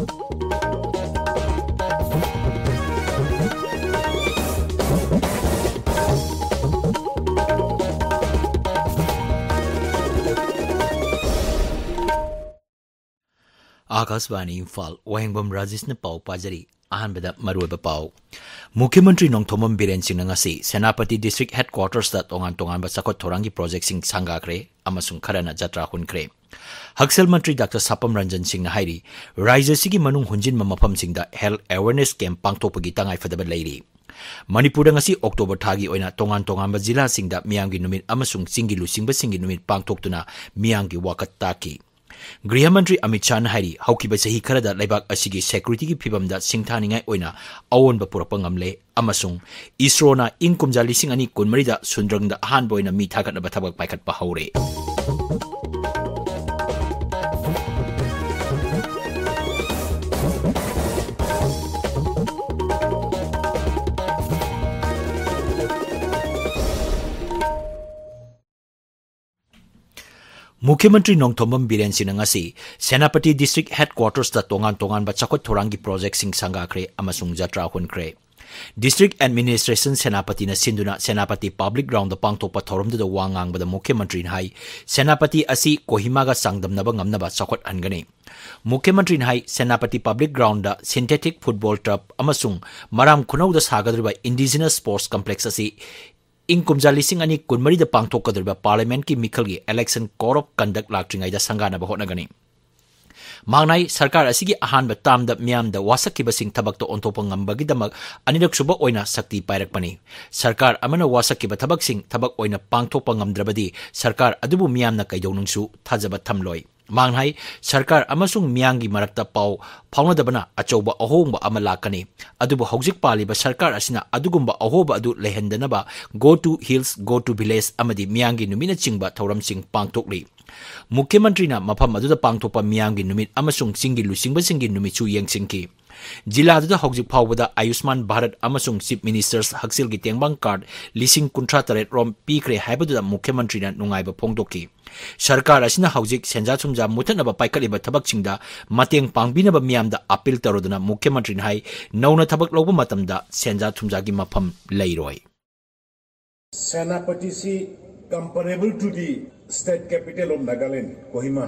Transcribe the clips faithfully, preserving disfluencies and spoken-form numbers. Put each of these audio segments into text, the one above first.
ꯑꯥꯀꯥꯁꯕꯥꯅꯤ ꯏꯝꯐꯥꯜ, ꯋꯥꯍꯦꯡꯕꯝ ꯔꯥꯖꯦꯁꯅ ꯄꯥꯎ ꯄꯥꯖꯔꯤ꯫ ꯑꯍꯥꯟꯕꯗ ꯃꯔꯨꯑꯣꯏꯕ ꯄꯥꯎ꯫ ꯃꯨꯈ꯭ꯌ ꯃꯟꯇ꯭ꯔꯤ ꯅꯣꯡꯊꯣꯝꯕꯝ ꯕꯤꯔꯦꯟ ꯁꯤꯡꯅ ꯉꯁꯤ ꯁꯦꯅꯥꯄꯇꯤ ꯗꯤꯁꯇ꯭ꯔꯤꯛ ꯍꯦꯗꯀ꯭ꯋꯥꯇꯔꯁꯇ ꯇꯣꯉꯥꯟ ꯇꯣꯉꯥꯟꯕ ꯆꯥꯎꯈꯠ ꯊꯧꯔꯥꯡꯒꯤ ꯄ꯭ꯔꯣꯖꯦꯛꯁꯤꯡ ꯁꯪꯒꯥꯈ꯭ꯔꯦ ꯑꯃꯁꯨꯡ ꯈꯔꯅ ꯖꯇ꯭ꯔꯥ ꯍꯨꯟꯈ꯭ꯔꯦ꯫ ꯍꯛꯁꯦꯜ ꯃꯟꯇ꯭ꯔꯤ ꯗꯥꯛꯇꯔ ꯁꯥꯄꯝ ꯔꯟꯖꯟ ꯁꯤꯡꯅ ꯍꯥꯏꯔꯤ, ꯔꯥꯖ꯭ꯌ ꯑꯁꯤꯒꯤ ꯃꯅꯨꯡ ꯍꯨꯟꯖꯤꯟꯕ ꯃꯐꯝꯁꯤꯡꯗ health awareness camp ꯄꯥꯡꯊꯣꯛꯄꯒꯤ ꯇꯉꯥꯏꯐꯗꯕ ꯂꯩꯔꯤ꯫ ꯃꯅꯤꯄꯨꯔꯗ ꯉꯁꯤ ꯑꯣꯛꯇꯣꯕꯔ ꯊꯥꯒꯤ ꯑꯣꯏꯅ ꯇꯣꯉꯥꯟ ꯇꯣꯉꯥꯟꯕ ꯖꯤꯂꯥꯁꯤꯡꯗ ꯃꯤꯌꯥꯝꯒꯤ ꯅꯨꯃꯤꯠ ꯑꯃꯁꯨꯡ ꯆꯤꯡꯒꯤ ꯂꯨꯆꯤꯡꯕꯁꯤꯡꯒꯤ ꯅꯨꯃꯤꯠ ꯄꯥꯡꯊꯣꯛꯇꯨꯅ ꯃꯤꯌꯥꯝꯒꯤ ꯋꯥꯀꯠ ꯇꯥꯈꯤ꯫ ꯒ꯭ꯔꯤꯍ ꯃꯟꯇ꯭ꯔꯤ ꯑꯃꯤꯠ ꯁꯥꯍꯅ ꯍꯥꯏꯔꯤ, ꯍꯧꯈꯤꯕ ꯆꯍꯤ ꯈꯔꯗ ꯂꯩꯕꯥꯛ ꯑꯁꯤꯒꯤ ꯁꯦꯀ꯭ꯌꯨꯔꯤꯇꯤꯒꯤ ꯐꯤꯕꯝꯗ ꯁꯤꯡꯊꯥꯅꯤꯡꯉꯥꯏ ꯑꯣꯏꯅ ꯑꯑꯣꯟꯕ ꯄꯨꯔꯛꯄ ꯉꯝꯂꯦ ꯑꯃꯁꯨꯡ ꯏꯁꯔꯣꯅ ꯏꯪ ꯀꯨꯝꯖꯥ ꯂꯤꯁꯤꯡ ꯑꯅꯤ ꯀꯨꯟꯃꯔꯤꯗ ꯁꯨꯟꯗ꯭ꯔꯪꯗ ꯑꯍꯥꯟꯕ ꯑꯣꯏꯅ ꯃꯤ ꯊꯥꯒꯠꯅꯕ ꯊꯕꯛ ꯄꯥꯏꯈꯠꯄ ꯍꯧꯔꯦ꯫ ꯃꯨꯈ꯭ꯌ ꯃꯟꯇ꯭ꯔꯤ ꯅꯣꯡꯊꯣꯝꯕꯝ ꯕꯤꯔꯦꯟ ꯁꯤꯡꯅ ꯉꯁꯤ ꯁꯦꯅꯥꯄꯇꯤ ꯗꯤꯁꯇ꯭ꯔꯤꯛ ꯍꯦꯗꯀ꯭ꯋꯥꯇꯔꯁꯇ ꯇꯣꯉꯥꯟ ꯇꯣꯉꯥꯟꯕ ꯆꯥꯎꯈꯠ ꯊꯧꯔꯥꯡꯒꯤ ꯄ꯭ꯔꯣꯖꯦꯛꯁꯤꯡ ꯁꯪꯒꯥꯈ꯭ꯔꯦ ꯑꯃꯁꯨꯡ ꯖꯇ꯭ꯔꯥ ꯍꯨꯟꯈ꯭ꯔꯦ꯫ ꯗꯤꯁꯇ꯭ꯔꯤꯛ ꯑꯦꯗꯃꯤꯅꯤꯁꯇ꯭ꯔꯦꯁꯟ ꯁꯦꯅꯥꯄꯇꯤꯅ ꯁꯤꯟꯗꯨꯅ ꯁꯦꯅꯥꯄꯇꯤ ꯄꯕ꯭ꯂꯤꯛ ꯒ꯭ꯔꯥꯎꯟꯗ ꯄꯥꯡꯊꯣꯛꯄ ꯊꯧꯔꯝꯗꯨꯗ ꯋꯥ ꯉꯥꯡꯕꯗ ꯃꯨꯈ꯭ꯌ ꯃꯟꯇ꯭ꯔꯤꯅ ꯍꯥꯏ, ꯁꯦꯅꯥꯄꯇꯤ ꯑꯁꯤ ꯀꯣꯍꯤꯃꯥꯒ ꯆꯥꯡꯗꯝꯅꯕ ꯉꯝꯅꯕ ꯆꯥꯎꯈꯠꯍꯟꯒꯅꯤ꯫ ꯃꯨꯈ꯭ꯌ ꯃꯟꯇ꯭ꯔꯤꯅ ꯍꯥꯏ, ꯁꯦꯅꯥꯄꯇꯤ ꯄꯕ꯭ꯂꯤꯛ ꯒ꯭ꯔꯥꯎꯟꯗ ꯁꯤꯟꯊꯦꯊꯤꯛ ꯐꯨꯠꯕꯣꯜ ꯇꯔꯐ ꯑꯃꯁꯨꯡ ꯃꯔꯥꯝ ꯈꯨꯅꯧꯗ ꯁꯥꯒꯗꯧꯔꯤꯕ ꯏꯟꯗꯤꯖꯤꯅꯁ ꯁ꯭ꯄꯣꯔꯠꯁ ꯀꯝꯄ꯭ꯂꯦꯛꯁ ꯑꯁꯤ ꯏꯪ ꯀꯨꯝꯖꯥ ꯂꯤꯁꯤꯡ ꯑꯅꯤ ꯀꯨꯟꯃꯔꯤꯗ ꯄꯥꯡꯊꯣꯛꯀꯗꯧꯔꯤꯕ ꯄꯥꯔꯂꯤꯌꯥꯃꯦꯟꯠꯀꯤ ꯃꯤꯈꯜꯒꯤ election code of conduct ꯂꯥꯛꯇ꯭ꯔꯤꯉꯩꯗ ꯁꯪꯒꯥꯅꯕ ꯍꯣꯠꯅꯒꯅꯤ꯫ ꯃꯍꯥꯛꯅ ꯍꯥꯏ, ꯁꯔꯀꯥꯔ ꯑꯁꯤꯒꯤ ꯑꯍꯥꯟꯕ ꯇꯥꯝꯗ ꯃꯤꯌꯥꯝꯗ ꯋꯥꯁꯛꯈꯤꯕꯁꯤꯡ ꯊꯕꯛꯇ ꯑꯣꯟꯊꯣꯛꯄ ꯉꯝꯕꯒꯤꯗꯃꯛ ꯑꯅꯤꯔꯛꯁꯨꯕ ꯑꯣꯏꯅ ꯁꯛꯇꯤ ꯄꯥꯏꯔꯛꯄꯅꯤ꯫ ꯁꯔꯀꯥꯔ ꯑꯃꯅ ꯋꯥꯁꯛꯈꯤꯕ ꯊꯕꯛꯁꯤꯡ ꯊꯕꯛ ꯑꯣꯏꯅ ꯄꯥꯡꯊꯣꯛꯄ ꯉꯝꯗ꯭ꯔꯕꯗꯤ ꯁꯔꯀꯥꯔ ꯑꯗꯨꯕꯨ ꯃꯤꯌꯥꯝꯅ ꯀꯩꯗꯧꯅꯨꯡꯁꯨ ꯊꯥꯖꯕ ꯊꯝꯂꯣꯏ꯫ ꯃꯍꯥꯛꯅ ꯍꯥꯏ, ꯁꯔꯀꯥꯔ ꯑꯃꯁꯨꯡ ꯃꯤꯌꯥꯝꯒꯤ ꯃꯔꯛꯇ ꯄꯥꯎ ꯐꯥꯎꯅꯗꯕꯅ ꯑꯆꯧꯕ ꯑꯍꯣꯡꯕ ꯑꯃ ꯂꯥꯛꯀꯅꯤ꯫ ꯑꯗꯨꯕꯨ ꯍꯧꯖꯤꯛ ꯄꯥꯜꯂꯤꯕ ꯁꯔꯀꯥꯔ ꯑꯁꯤꯅ ꯑꯗꯨꯒꯨꯝꯕ ꯑꯍꯣꯕ ꯑꯗꯨ ꯂꯩꯍꯟꯗꯅꯕ Go to Hills, Go to Village ꯑꯃꯗꯤ ꯃꯤꯌꯥꯝꯒꯤ ꯅꯨꯃꯤꯠꯅꯆꯤꯡꯕ ꯊꯧꯔꯝꯁꯤꯡ ꯄꯥꯡꯊꯣꯛꯂꯤ꯫ ꯃꯨꯈ꯭ꯌ ꯃꯟꯇ꯭ꯔꯤꯅ ꯃꯐꯝ ꯑꯗꯨꯗ ꯄꯥꯡꯊꯣꯛꯄ ꯃꯤꯌꯥꯝꯒꯤ ꯅꯨꯃꯤꯠ ꯑꯃꯁꯨꯡ ꯆꯤꯡꯒꯤ ꯂꯨꯆꯤꯡꯕꯁꯤꯡꯒꯤ ꯅꯨꯃꯤꯠꯁꯨ ꯌꯦꯡꯁꯤꯟꯈꯤ꯫ ꯖꯤꯂꯥꯗꯨꯗ ꯍꯧꯖꯤꯛ ꯐꯥꯎꯕꯗ ꯑꯌꯨꯁꯃꯥꯟ ꯚꯥꯔꯠ ꯑꯃꯁꯨꯡ Chief Minister's ꯍꯛꯁꯦꯜꯒꯤ ꯇꯦꯡꯕꯥꯡ card ꯂꯤꯁꯤꯡ ꯀꯨꯟꯊ꯭ꯔꯥ ꯇꯔꯦꯠ ꯔꯣꯝ ꯄꯤꯈ꯭ꯔꯦ ꯍꯥꯏꯕꯗꯨꯗ ꯃꯨꯈ꯭ꯌ ꯃꯟꯇ꯭ꯔꯤꯅ ꯅꯨꯡꯉꯥꯏꯕ ꯐꯣꯡꯗꯣꯛꯈꯤ꯫ ꯁꯔꯀꯥꯔ ꯑꯁꯤꯅ ꯍꯧꯖꯤꯛ ꯁꯦꯟꯖꯥ ꯊꯨꯝꯖꯥ ꯃꯨꯊꯠꯅꯕ ꯄꯥꯏꯈꯠꯂꯤꯕ ꯊꯕꯛꯁꯤꯡꯗ ꯃꯇꯦꯡ ꯄꯥꯡꯕꯤꯅꯕ ꯃꯤꯌꯥꯝꯗ appeal ꯇꯧꯔꯗꯨꯅ ꯃꯨꯈ꯭ꯌ ꯃꯟꯇ꯭ꯔꯤꯅ ꯍꯥꯏ, ꯅꯧꯅ ꯊꯕꯛ ꯂꯧꯕ ꯃꯇꯝꯗ ꯁꯦꯟꯖꯥ ꯊꯨꯝꯖꯥꯒꯤ ꯃꯐꯝ ꯂꯩꯔꯣꯏ꯫ ꯁꯦꯅꯥꯄꯇꯤꯁꯤ comparable to the state capital of Nagaland, Kohima,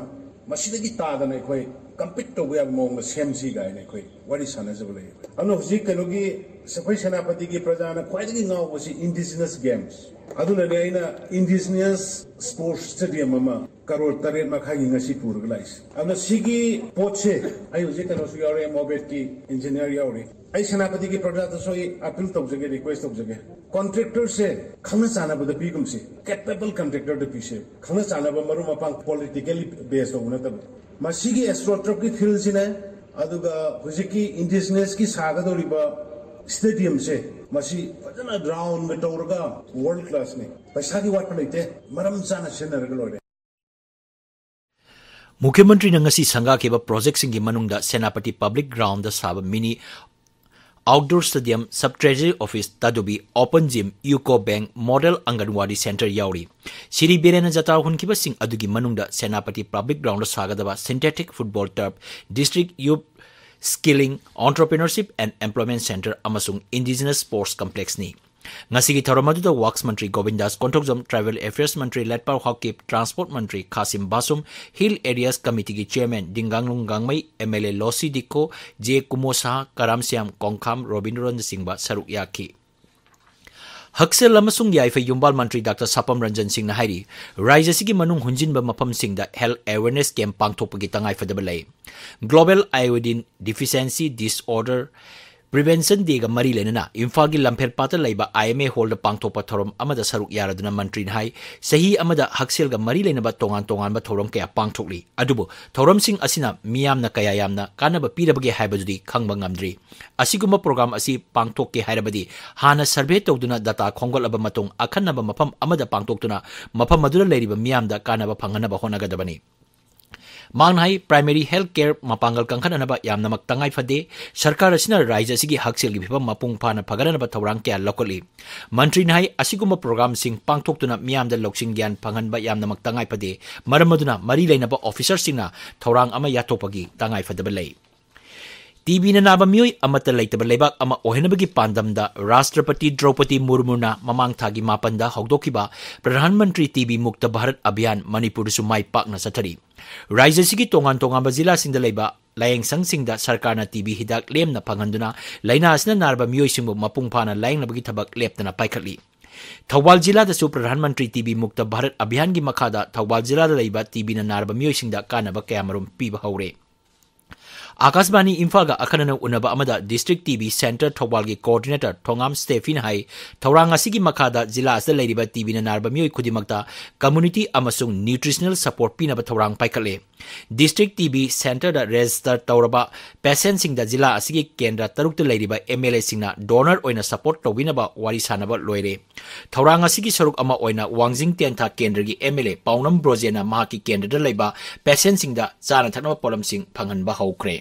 ꯃꯁꯤꯗꯒꯤ ꯇꯥꯗꯅ ꯑꯩꯈꯣꯏ compete ꯇꯧꯕ ꯌꯥꯕ ꯃꯑꯣꯡꯗ ꯁꯦꯝꯁꯤ ꯀꯥꯏꯅ ꯑꯩꯈꯣꯏ ꯋꯥꯔꯤ ꯁꯥꯟꯅꯖꯕ ꯂꯩ꯫ ꯑꯗꯨꯅ ꯍꯧꯖꯤꯛ ꯀꯩꯅꯣꯒꯤ ꯑꯩꯈꯣꯏ ꯁꯦꯅꯥꯄꯇꯤꯒꯤ ꯄ꯭ꯔꯖꯥꯅ ꯈ꯭ꯋꯥꯏꯗꯒꯤ ꯉꯥꯎꯕꯁꯤ indigenous games꯫ ꯑꯗꯨꯅꯅꯦ ꯑꯩꯅ indigenous sports stadium ꯑꯃ ꯀꯔꯣꯔ ꯇꯔꯦꯠ ꯃꯈꯥꯏꯒꯤ ꯉꯁꯤ ꯄꯨꯔꯒ ꯂꯥꯛꯏꯁꯦ꯫ ꯑꯗꯨꯅ ꯁꯤꯒꯤ ꯄꯣꯠꯁꯦ ꯑꯩ ꯍꯧꯖꯤꯛ ꯀꯩꯅꯣꯁꯨ ꯌꯥꯎꯔꯦ, ꯃꯣꯕꯦꯠꯀꯤ engineer ꯌꯥꯎꯔꯤ꯫ ꯑꯩ ꯁꯦꯅꯥꯄꯇꯤꯒꯤ ꯄ꯭ꯔꯖꯥꯗꯁꯨ ꯑꯩ appeal ꯇꯧꯖꯒꯦ, request ꯇꯧꯖꯒꯦ꯫ Contractorꯁꯦ ꯈꯪꯅ ꯆꯥꯟꯅꯕꯗ ꯄꯤꯒꯨꯝꯁꯦ, capable contractorꯗ ꯄꯤꯁꯦ꯫ ꯈꯪꯅ ꯆꯥꯟꯅꯕ ꯃꯔꯨꯞ ꯃꯄꯥꯡ politically base ꯇꯧꯕ ꯅꯠꯇꯕ꯫ ꯃꯁꯤꯒꯤ AstroTurfꯀꯤ fieldꯁꯤꯅ, ꯑꯗꯨꯒ ꯍꯧꯖꯤꯛꯀꯤ indigenousꯀꯤ ꯁꯥꯒꯗꯧꯔꯤꯕ stadiumꯁꯦ, ꯃꯁꯤ ꯐꯖꯅ roundꯒ ꯇꯧꯔꯒ world classꯅꯤ꯫ ꯄꯩꯁꯥꯒꯤ ꯋꯥꯠꯄ ꯂꯩꯇꯦ, ꯃꯔꯝ ꯆꯥꯅ ꯁꯤꯖꯤꯟꯅꯔꯒ ꯂꯣꯏꯔꯦ꯫ ꯃꯨꯈ꯭ꯌ ꯃꯟꯇ꯭ꯔꯤꯅ ꯉꯁꯤ ꯁꯪꯒꯥꯈꯤꯕ projectꯁꯤꯡꯒꯤ ꯃꯅꯨꯡꯗ ꯁꯦꯅꯥꯄꯇꯤ Public Groundꯗ ꯁꯥꯕ mini outdoor stadium, sub treasury office, Tadubi open gym, UCO bank, model ꯑꯪꯒꯟꯋꯥꯗꯤ center ꯌꯥꯎꯔꯤ꯫ ꯁꯤꯔꯤ ꯕꯤꯔꯦꯟꯅ ꯖꯇ꯭ꯔꯥ ꯍꯨꯟꯈꯤꯕꯁꯤꯡ ꯑꯗꯨꯒꯤ ꯃꯅꯨꯡꯗ Senapati Public Groundꯗ ꯁꯥꯒꯗꯕ synthetic football turf, district youth skilling, entrepreneurship and employment center ꯑꯃꯁꯨꯡ indigenous sports complexꯅꯤ꯫ ꯉꯁꯤꯒꯤ ꯊꯧꯔꯝ ꯑꯗꯨꯗ Works ꯃꯟꯇ꯭ꯔꯤ ꯒꯣꯕꯤꯟꯗꯥꯁ ꯀꯣꯟꯊꯧꯖꯝ, Tribal Affairs ꯃꯟꯇ꯭ꯔꯤ ꯂꯠꯄꯥꯜ ꯍꯥꯎꯀꯤꯞ, Transport ꯃꯟꯇ꯭ꯔꯤ ꯈꯥꯁꯤꯝ ꯕꯥꯁꯨꯝ, Hill Areas Committeeꯒꯤ chairman ꯗꯤꯡꯒꯥꯡꯂꯨꯡ ꯒꯥꯡꯃꯩ, MLA ꯂꯣꯁꯤ ꯗꯤꯈꯣ, J ꯀꯨꯃꯣ ꯁꯍꯥ, ꯀꯔꯥꯝ ꯁ꯭ꯌꯥꯝ ꯀꯣꯡꯈꯥꯝ, ꯔꯣꯕꯤꯟꯗ꯭ꯔꯣꯅꯆꯤꯡꯕ ꯁꯔꯨꯛ ꯌꯥꯈꯤ꯫ ꯍꯛꯁꯦꯜ ꯑꯃꯁꯨꯡ ꯌꯥꯏꯐ ꯌꯨꯝꯕꯥꯜ ꯃꯟꯇ꯭ꯔꯤ ꯗꯥꯛꯇꯔ ꯁꯥꯄꯝ ꯔꯟꯖꯟ ꯁꯤꯡꯅ ꯍꯥꯏꯔꯤ, ꯔꯥꯖ꯭ꯌ ꯑꯁꯤꯒꯤ ꯃꯅꯨꯡ ꯍꯨꯟꯖꯤꯟꯕ ꯃꯐꯝꯁꯤꯡꯗ health awareness camp ꯄꯥꯡꯊꯣꯛꯄꯒꯤ ꯇꯉꯥꯏꯐꯗꯕ ꯂꯩ꯫ Global Iodine Deficiency Disorder Prevention Dayꯒ ꯃꯔꯤ ꯂꯩꯅꯅ ꯏꯝꯐꯥꯜꯒꯤ ꯂꯝꯐꯦꯜꯄꯥꯠꯇ ꯂꯩꯕ IMA hallꯗ ꯄꯥꯡꯊꯣꯛꯄ ꯊꯧꯔꯝ ꯑꯃꯗ ꯁꯔꯨꯛ ꯌꯥꯔꯗꯨꯅ ꯃꯟꯇ꯭ꯔꯤꯅ ꯍꯥꯏ, ꯆꯍꯤ ꯑꯃꯗ ꯍꯛꯁꯦꯜꯒ ꯃꯔꯤ ꯂꯩꯅꯕ ꯇꯣꯉꯥꯟ ꯇꯣꯉꯥꯟꯕ ꯊꯧꯔꯝ ꯀꯌꯥ ꯄꯥꯡꯊꯣꯛꯂꯤ꯫ ꯑꯗꯨꯕꯨ ꯊꯧꯔꯝꯁꯤꯡ ꯑꯁꯤꯅ ꯃꯤꯌꯥꯝꯅ ꯀꯌꯥ ꯌꯥꯝꯅ ꯀꯥꯟꯅꯕ ꯄꯤꯔꯕꯒꯦ ꯍꯥꯏꯕꯗꯨꯗꯤ ꯈꯪꯕ ꯉꯝꯗ꯭ꯔꯤ꯫ ꯑꯁꯤꯒꯨꯝꯕ program ꯑꯁꯤ ꯄꯥꯡꯊꯣꯛꯀꯦ ꯍꯥꯏꯔꯕꯗꯤ ꯍꯥꯟꯅ survey ꯇꯧꯗꯨꯅ data ꯈꯣꯝꯒꯠꯂꯕ ꯃꯇꯨꯡ ꯑꯈꯟꯅꯕ ꯃꯐꯝ ꯑꯃꯗ ꯄꯥꯡꯊꯣꯛꯇꯨꯅ ꯃꯐꯝ ꯑꯗꯨꯗ ꯂꯩꯔꯤꯕ ꯃꯤꯌꯥꯝꯗ ꯀꯥꯟꯅꯕ ꯐꯪꯍꯟꯅꯕ ꯍꯣꯠꯅꯒꯗꯕꯅꯤ꯫ ꯃꯍꯥꯛꯅ ꯍꯥꯏ, primary health care ꯃꯄꯥꯡꯒꯜ ꯀꯟꯈꯠꯅꯅꯕ ꯌꯥꯝꯅꯃꯛ ꯇꯉꯥꯏ ꯐꯗꯦ꯫ ꯁꯔꯀꯥꯔ ꯑꯁꯤꯅ ꯔꯥꯖ꯭ꯌ ꯑꯁꯤꯒꯤ ꯍꯛꯁꯦꯜꯒꯤ ꯐꯤꯕꯝ ꯃꯄꯨꯡ ꯐꯥꯅ ꯐꯒꯠꯅꯅꯕ ꯊꯧꯔꯥꯡ ꯀꯌꯥ ꯂꯧꯈꯠꯂꯤ꯫ ꯃꯟꯇ꯭ꯔꯤꯅ ꯍꯥꯏ, ꯑꯁꯤꯒꯨꯝꯕ programꯁꯤꯡ ꯄꯥꯡꯊꯣꯛꯇꯨꯅ ꯃꯤꯌꯥꯝꯗ ꯂꯧꯁꯤꯡ ꯒ꯭ꯌꯥꯟ ꯐꯪꯍꯟꯕ ꯌꯥꯝꯅꯃꯛ ꯇꯉꯥꯏ ꯐꯗꯦ꯫ ꯃꯔꯝ ꯑꯗꯨꯅ ꯃꯔꯤ ꯂꯩꯅꯕ officerꯁꯤꯡꯅ ꯊꯧꯔꯥꯡ ꯑꯃ ꯌꯥꯠꯊꯣꯛꯄꯒꯤ ꯇꯉꯥꯏ ꯐꯗꯕ ꯂꯩ꯫ ꯇꯤꯕꯤꯅ ꯅꯥꯕ ꯃꯤꯑꯣꯏ ꯑꯃꯠꯇ ꯂꯩꯇꯕ ꯂꯩꯕꯥꯛ ꯑꯃ ꯑꯣꯏꯍꯟꯅꯕꯒꯤ ꯄꯥꯟꯗꯝꯗ ꯔꯥꯁꯇ꯭ꯔꯄꯇꯤ ꯗ꯭ꯔꯧꯄꯗꯤ ꯃꯨꯔꯃꯨꯅ ꯃꯃꯥꯡ ꯊꯥꯒꯤ ꯃꯥꯄꯟꯗ ꯍꯧꯗꯣꯛꯈꯤꯕ ꯄ꯭ꯔꯙꯥꯟ ꯃꯟꯇ꯭ꯔꯤ ꯇꯤꯕꯤ ꯃꯨꯛꯇ ꯚꯥꯔꯠ ꯑꯚꯤꯌꯥꯟ ꯃꯅꯤꯄꯨꯔꯗꯁꯨ ꯃꯥꯏ ꯄꯥꯛꯅ ꯆꯠꯊꯔꯤ꯫ ꯔꯥꯖ꯭ꯌ ꯑꯁꯤꯒꯤ ꯇꯣꯉꯥꯟ ꯇꯣꯉꯥꯟꯕ ꯖꯤꯂꯥꯁꯤꯡꯗ ꯂꯩꯕ ꯂꯥꯌꯦꯡꯁꯪꯁꯤꯡꯗ ꯁꯔꯀꯥꯔꯅ ꯇꯤꯕꯤ ꯍꯤꯗꯥꯛ ꯂꯦꯝꯅ ꯐꯪꯍꯟꯗꯨꯅ ꯂꯥꯏꯅꯥ ꯑꯁꯤꯅ ꯅꯥꯔꯕ ꯃꯤꯑꯣꯏꯁꯤꯡꯕꯨ ꯃꯄꯨꯡ ꯐꯥꯅ ꯂꯥꯌꯦꯡꯅꯕꯒꯤ ꯊꯕꯛ ꯂꯦꯞꯇꯅ ꯄꯥꯏꯈꯠꯂꯤ꯫ ꯊꯧꯕꯥꯜ ꯖꯤꯂꯥꯗꯁꯨ ꯄ꯭ꯔꯙꯥꯟ ꯃꯟꯇ꯭ꯔꯤ ꯇꯤꯕꯤ ꯃꯨꯛꯇ ꯚꯥꯔꯠ ꯑꯚꯤꯌꯥꯟꯒꯤ ꯃꯈꯥꯗ ꯊꯧꯕꯥꯜ ꯖꯤꯂꯥꯗ ꯂꯩꯕ ꯇꯤꯕꯤꯅ ꯅꯥꯔꯕ ꯃꯤꯑꯣꯏꯁꯤꯡꯗ ꯀꯥꯟꯅꯕ ꯀꯌꯥꯃꯔꯨꯝ ꯄꯤꯕ ꯍꯧꯔꯦ꯫ ꯑꯥꯀꯥꯁꯕꯥꯅꯤ ꯏꯝꯐꯥꯜꯒ ꯑꯈꯟꯅꯅ ꯎꯅꯕ ꯑꯃꯗ District ꯇꯤꯕꯤ Centre ꯊꯧꯕꯥꯜꯒꯤ coordinator ꯊꯣꯉꯥꯝ ꯁ꯭ꯇꯦꯐꯤꯅ ꯍꯥꯏ, ꯊꯧꯔꯥꯡ ꯑꯁꯤꯒꯤ ꯃꯈꯥꯗ ꯖꯤꯂꯥ ꯑꯁꯤꯗ ꯂꯩꯔꯤꯕ ꯇꯤꯕꯤꯅ ꯅꯥꯔꯕ ꯃꯤꯑꯣꯏ ꯈꯨꯗꯤꯡꯃꯛꯇ community ꯑꯃꯁꯨꯡ nutritional support ꯄꯤꯅꯕ ꯊꯧꯔꯥꯡ ꯄꯥꯏꯈꯠꯂꯦ꯫ District ꯇꯤꯕꯤ Centreꯗ register ꯇꯧꯔꯕ patientꯁꯤꯡꯗ ꯖꯤꯂꯥ ꯑꯁꯤꯒꯤ ꯀꯦꯟꯗ꯭ꯔ ꯇꯔꯨꯛꯇ ꯂꯩꯔꯤꯕ MLAꯁꯤꯡꯅ donor ꯑꯣꯏꯅ support ꯇꯧꯕꯤꯅꯕ ꯋꯥꯔꯤ ꯁꯥꯅꯕ ꯂꯣꯏꯔꯦ꯫ ꯊꯧꯔꯥꯡ ꯑꯁꯤꯒꯤ ꯁꯔꯨꯛ ꯑꯃ ꯑꯣꯏꯅ ꯋꯥꯡꯖꯤꯡ ꯇꯦꯟꯊꯥ ꯀꯦꯟꯗ꯭ꯔꯒꯤ MLA ꯄꯥꯎꯅꯝ ꯕ꯭ꯔꯣꯖꯦꯟꯅ ꯃꯍꯥꯛꯀꯤ ꯀꯦꯟꯗ꯭ꯔꯗ ꯂꯩꯕ patientꯁꯤꯡꯗ ꯆꯥꯅ ꯊꯛꯅꯕ ꯄꯣꯠꯂꯝꯁꯤꯡ ꯐꯪꯍꯟꯕ ꯍꯧꯈ꯭ꯔꯦ꯫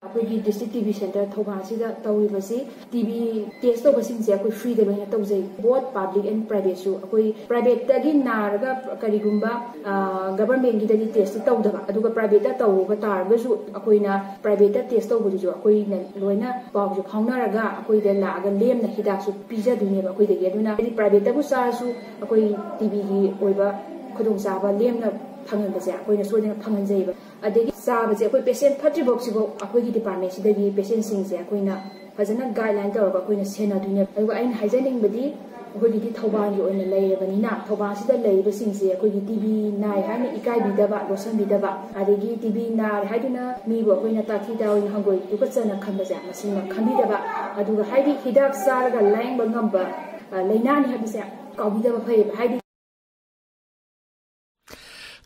ꯑꯩꯈꯣꯏꯒꯤ District ꯇꯤꯕꯤ Centre ꯊꯧꯕꯥꯜꯁꯤꯗ ꯇꯧꯔꯤꯕꯁꯤ, ꯇꯤꯕꯤ test ꯇꯧꯕꯁꯤꯡꯁꯦ ꯑꯩꯈꯣꯏ freeꯗ ꯂꯣꯏꯅ ꯇꯧꯖꯩ꯫ Both public and privateꯁꯨ꯫ ꯑꯩꯈꯣꯏ privateꯇꯒꯤ ꯅꯥꯔꯒ ꯀꯔꯤꯒꯨꯝꯕ, ꯑ, governmentꯀꯤꯗꯗꯤ test ꯇꯧꯗꯕ, ꯑꯗꯨꯒ privateꯇ ꯇꯧꯕ ꯇꯥꯔꯒꯁꯨ ꯑꯩꯈꯣꯏꯅ privateꯇ test ꯇꯧꯕꯗꯨꯁꯨ ꯑꯩꯈꯣꯏꯅ ꯂꯣꯏꯅ ꯄꯥꯎꯁꯨ ꯐꯥꯎꯅꯔꯒ ꯑꯩꯈꯣꯏꯗ ꯂꯥꯛꯑꯒ ꯂꯦꯝꯅ ꯍꯤꯗꯥꯛꯁꯨ ꯄꯤꯖꯗꯣꯏꯅꯦꯕ ꯑꯩꯈꯣꯏꯗꯒꯤ꯫ ꯑꯗꯨꯅ ꯍꯥꯏꯗꯤ privateꯇꯕꯨ ꯆꯥꯔꯁꯨ ꯑꯩꯈꯣꯏ ꯇꯤꯕꯤꯒꯤ ꯑꯣꯏꯕ ꯈꯨꯗꯣꯡꯆꯥꯕ ꯂꯦꯝꯅ ꯐꯪꯍꯟꯕꯁꯦ ꯑꯩꯈꯣꯏꯅ ꯁꯣꯏꯗꯅ ꯐꯪꯍꯟꯖꯩꯕ꯫ ꯑꯗꯒꯤ ꯆꯥꯕꯁꯦ ꯑꯩꯈꯣꯏ patient ꯐꯠꯇ꯭ꯔꯤꯐꯥꯎ ꯁꯤꯐꯥꯎ ꯑꯩꯈꯣꯏꯒꯤ departmentꯁꯤꯗꯒꯤ patientꯁꯤꯡꯁꯦ ꯑꯩꯈꯣꯏꯅ ꯐꯖꯅ guideline ꯇꯧꯔꯒ ꯑꯩꯈꯣꯏꯅ ꯁꯦꯟꯅꯗꯣꯏꯅꯦꯕ꯫ ꯑꯗꯨꯒ ꯑꯩꯅ ꯍꯥꯏꯖꯅꯤꯡꯕꯗꯤ, ꯑꯩꯈꯣꯏꯒꯤꯗꯤ ꯊꯧꯕꯥꯜꯒꯤ ꯑꯣꯏꯅ ꯂꯩꯔꯕꯅꯤꯅ, ꯊꯧꯕꯥꯜꯁꯤꯗ ꯂꯩꯔꯤꯕꯁꯤꯡꯁꯦ ꯑꯩꯈꯣꯏꯒꯤ ꯇꯤꯕꯤ ꯅꯥꯏ ꯍꯥꯏꯅ ꯏꯀꯥꯏꯕꯤꯗꯕ, ꯂꯣꯠꯁꯤꯟꯕꯤꯗꯕ, ꯑꯗꯒꯤ ꯇꯤꯕꯤ ꯅꯥꯔꯦ ꯍꯥꯏꯗꯨꯅ ꯃꯤꯕꯨ ꯑꯩꯈꯣꯏꯅ ꯇꯥꯊꯤ ꯇꯥꯑꯣꯏꯅ ꯍꯪꯒꯣꯏ ꯇꯨꯀꯠꯆꯅ ꯈꯟꯕꯁꯦ, ꯃꯁꯤꯃ ꯈꯟꯕꯤꯗꯕ꯫ ꯑꯗꯨꯒ ꯍꯥꯏꯗꯤ ꯍꯤꯗꯥꯛ ꯆꯥꯔꯒ ꯂꯥꯌꯦꯡꯕ ꯉꯝꯕ, ꯑ, ꯂꯥꯏꯅꯥꯅꯤ ꯍꯥꯏꯕꯁꯦ ꯀꯥꯎꯕꯤꯗꯕ ꯐꯩꯌꯦꯕ꯫ ꯍꯥꯏꯗꯤ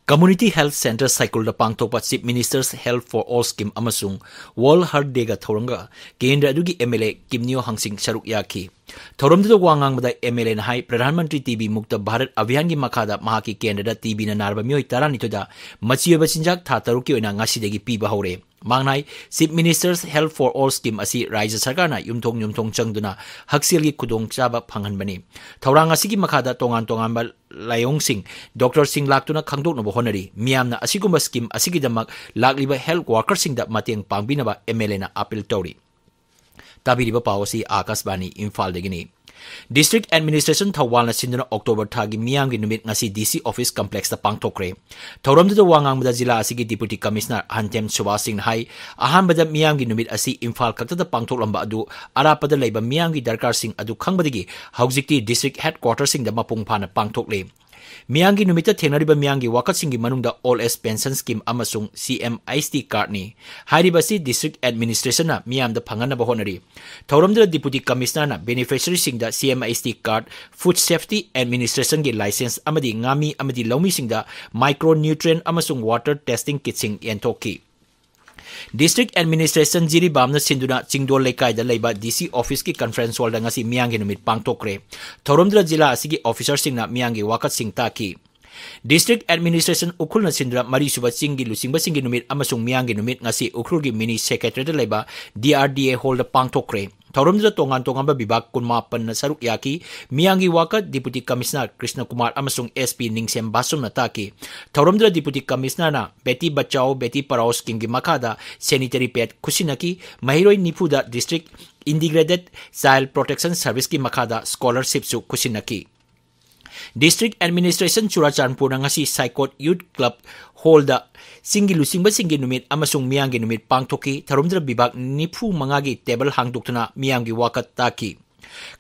Community Health Center ꯁꯥꯏꯀꯨꯜꯗ ꯄꯥꯡꯊꯣꯛꯄ Chief Minister's Health for All Scheme ꯑꯃꯁꯨꯡ World Heart Dayꯒ ꯊꯧꯔꯝꯒ ꯀꯦꯟꯗ꯭ꯔ ꯑꯗꯨꯒꯤ MLA ꯀꯤꯝꯅꯤꯌꯣ ꯍꯪꯁꯤꯡ ꯁꯔꯨꯛ ꯌꯥꯈꯤ꯫ ꯊꯧꯔꯝꯗꯨꯗ ꯋꯥ ꯉꯥꯡꯕꯗ MLAꯅ ꯍꯥꯏ, ꯄ꯭ꯔꯙꯥꯟ ꯃꯟꯇ꯭ꯔꯤ ꯇꯤ ꯕꯤ ꯃꯨꯛꯇ ꯚꯥꯔꯠ ꯑꯚꯤꯌꯥꯟꯒꯤ ꯃꯈꯥꯗ ꯃꯍꯥꯛꯀꯤ ꯀꯦꯟꯗ꯭ꯔꯗ ꯇꯤ ꯕꯤꯅ ꯅꯥꯔꯕ ꯃꯤꯑꯣꯏ ꯇꯔꯥꯅꯤꯊꯣꯏꯗ ꯃꯆꯤ ꯑꯣꯏꯕ ꯆꯤꯟꯖꯥꯛ ꯊꯥ ꯇꯔꯨꯛꯀꯤ ꯑꯣꯏꯅ ꯉꯁꯤꯗꯒꯤ ꯄꯤꯕ ꯍꯧꯔꯦ꯫ ꯃꯍꯥꯛꯅ ꯍꯥꯏ, Chief Minister's Health for All Scheme ꯑꯁꯤ ꯔꯥꯖ꯭ꯌ ꯁꯔꯀꯥꯔꯅ ꯌꯨꯝꯊꯣꯡ ꯌꯨꯝꯊꯣꯡ ꯆꯪꯗꯨꯅ ꯍꯛꯁꯦꯜꯒꯤ ꯈꯨꯗꯣꯡꯆꯥꯕ ꯐꯪꯍꯟꯕꯅꯤ꯫ ꯊꯧꯔꯥꯡ ꯑꯁꯤꯒꯤ ꯃꯈꯥꯗ ꯇꯣꯉꯥꯟ ꯇꯣꯉꯥꯟꯕ ꯂꯥꯏꯑꯣꯡꯁꯤꯡ ꯗꯣꯛꯇꯔꯁꯤꯡ ꯂꯥꯛꯇꯨꯅ ꯈꯪꯗꯣꯛꯅꯕ ꯍꯣꯠꯅꯔꯤ꯫ ꯃꯤꯌꯥꯝꯅ ꯑꯁꯤꯒꯨꯝꯕ scheme ꯑꯁꯤꯒꯤꯗꯃꯛ ꯂꯥꯛꯂꯤꯕ health workerꯁꯤꯡꯗ ꯃꯇꯦꯡ ꯄꯥꯡꯕꯤꯅꯕ MLAꯅ appeal ꯇꯧꯔꯤ꯫ ꯇꯥꯕꯤꯔꯤꯕ ꯄꯥꯎ ꯑꯁꯤ ꯑꯥꯀꯥꯁꯕꯥꯅꯤ ꯏꯝꯐꯥꯜꯗꯒꯤꯅꯤ꯫ District Administration ꯊꯧꯕꯥꯜꯅ ꯁꯤꯟꯗꯨꯅ October ꯊꯥꯒꯤ ꯃꯤꯌꯥꯝꯒꯤ ꯅꯨꯃꯤꯠ ꯉꯁꯤ DC office complexꯇ ꯄꯥꯡꯊꯣꯛꯈ꯭ꯔꯦ꯫ ꯊꯧꯔꯝꯗꯨꯗ ꯋꯥ ꯉꯥꯡꯕꯗ ꯖꯤꯂꯥ ꯑꯁꯤꯒꯤ Deputy Commissioner ꯍꯟꯇꯦꯝ ꯁꯨꯕꯥꯁ ꯁꯤꯡꯅ ꯍꯥꯏ, ꯑꯍꯥꯟꯕꯗ ꯃꯤꯌꯥꯝꯒꯤ ꯅꯨꯃꯤꯠ ꯑꯁꯤ ꯏꯝꯐꯥꯜ ꯈꯛꯇꯗ ꯄꯥꯡꯊꯣꯛꯂꯝꯕ ꯑꯗꯨ ꯑꯔꯥꯞꯄꯗ ꯂꯩꯕ ꯃꯤꯌꯥꯝꯒꯤ ꯗꯔꯀꯥꯔꯁꯤꯡ ꯑꯗꯨ ꯈꯪꯕꯗꯒꯤ ꯍꯧꯖꯤꯛꯇꯤ district headquarterꯁꯤꯡꯗ ꯃꯄꯨꯡ ꯐꯥꯅ ꯄꯥꯡꯊꯣꯛꯂꯦ꯫ ꯃꯤꯌꯥꯝꯒꯤ ꯅꯨꯃꯤꯠꯇ ꯊꯦꯡꯅꯔꯤꯕ ꯃꯤꯌꯥꯝꯒꯤ ꯋꯥꯀꯠꯁꯤꯡꯒꯤ ꯃꯅꯨꯡꯗ Old Age Pension Scheme ꯑꯃꯁꯨꯡ CMHT cardꯅꯤ꯫ ꯍꯥꯏꯔꯤꯕ ꯑꯁꯤ District Administrationꯅ ꯃꯤꯌꯥꯝꯗ ꯐꯪꯍꯟꯅꯕ ꯍꯣꯠꯅꯔꯤ꯫ ꯊꯧꯔꯝꯗꯨꯗ Deputy Commissionerꯅ beneficiaryꯁꯤꯡꯗ CMHT card, Food Safety Administrationꯒꯤ license ꯑꯃꯗꯤ ꯉꯥꯃꯤ ꯑꯃꯗꯤ ꯂꯧꯃꯤꯁꯤꯡꯗ micronutrient ꯑꯃꯁꯨꯡ water testing kitꯁꯤꯡ ꯌꯦꯟꯊꯣꯛꯈꯤ꯫ District Administration ꯖꯤꯔꯤꯕꯥꯝꯅ ꯁꯤꯟꯗꯨꯅ ꯆꯤꯡꯗꯣꯜ ꯂꯩꯀꯥꯏꯗ ꯂꯩꯕ DC officeꯀꯤ conference hallꯗ ꯉꯁꯤ ꯃꯤꯌꯥꯝꯒꯤ ꯅꯨꯃꯤꯠ ꯄꯥꯡꯊꯣꯛꯈ꯭ꯔꯦ꯫ ꯊꯧꯔꯝꯗꯨꯗ ꯖꯤꯂꯥ ꯑꯁꯤꯒꯤ officerꯁꯤꯡꯅ ꯃꯤꯌꯥꯝꯒꯤ ꯋꯥꯀꯠꯁꯤꯡ ꯇꯥꯈꯤ꯫ District Administration ꯎꯈ꯭ꯔꯨꯜꯅ ꯁꯤꯟꯗꯨꯅ ꯃꯔꯤꯁꯨꯕ ꯆꯤꯡꯒꯤ ꯂꯨꯆꯤꯡꯕꯁꯤꯡꯒꯤ ꯅꯨꯃꯤꯠ ꯑꯃꯁꯨꯡ ꯃꯤꯌꯥꯝꯒꯤ ꯅꯨꯃꯤꯠ ꯉꯁꯤ ꯎꯈ꯭ꯔꯨꯜꯒꯤ mini secretariatꯇ ꯂꯩꯕ DRDA hallꯗ ꯄꯥꯡꯊꯣꯛꯈ꯭ꯔꯦ꯫ ꯊꯧꯔꯝꯗꯨꯗ ꯇꯣꯉꯥꯟ ꯇꯣꯉꯥꯟꯕ ꯕꯤꯚꯥꯒ ꯀꯨꯟꯃꯥꯄꯟꯅ ꯁꯔꯨꯛ ꯌꯥꯈꯤ꯫ ꯃꯤꯌꯥꯝꯒꯤ ꯋꯥꯀꯠ Deputy Commissioner ꯀ꯭ꯔꯤꯁꯅ ꯀꯨꯃꯥꯔ ꯑꯃꯁꯨꯡ SP ꯅꯤꯡꯁꯦꯝ ꯕꯥꯁꯨꯝꯅ ꯇꯥꯈꯤ꯫ ꯊꯧꯔꯝꯗꯨꯗ Deputy Commissionerꯅ Beti Bachao Beti Padhao schemeꯒꯤ ꯃꯈꯥꯗ sanitary pad ꯈꯨꯠꯁꯤꯟꯅꯈꯤ꯫ ꯃꯍꯩꯔꯣꯏ ꯅꯤꯐꯨꯗ District Integrated Child Protection Serviceꯀꯤ ꯃꯈꯥꯗ scholarshipꯁꯨ ꯈꯨꯠꯁꯤꯟꯅꯈꯤ꯫ District Administration ꯆꯨꯔꯥꯆꯥꯟꯄꯨꯔꯅ ꯉꯁꯤ ꯁꯥꯏꯀꯣꯠ Youth Club hallꯗ ꯆꯤꯡꯒꯤ ꯂꯨꯆꯤꯡꯕꯁꯤꯡꯒꯤ ꯅꯨꯃꯤꯠ ꯑꯃꯁꯨꯡ ꯃꯤꯌꯥꯝꯒꯤ ꯅꯨꯃꯤꯠ ꯄꯥꯡꯊꯣꯛꯈꯤ꯫ ꯊꯧꯔꯝꯗꯨꯗ ꯕꯤꯚꯥꯒ ꯅꯤꯐꯨ ꯃꯉꯥꯒꯤ table ꯍꯥꯡꯗꯣꯛꯇꯨꯅ ꯃꯤꯌꯥꯝꯒꯤ ꯋꯥꯀꯠ ꯇꯥꯈꯤ꯫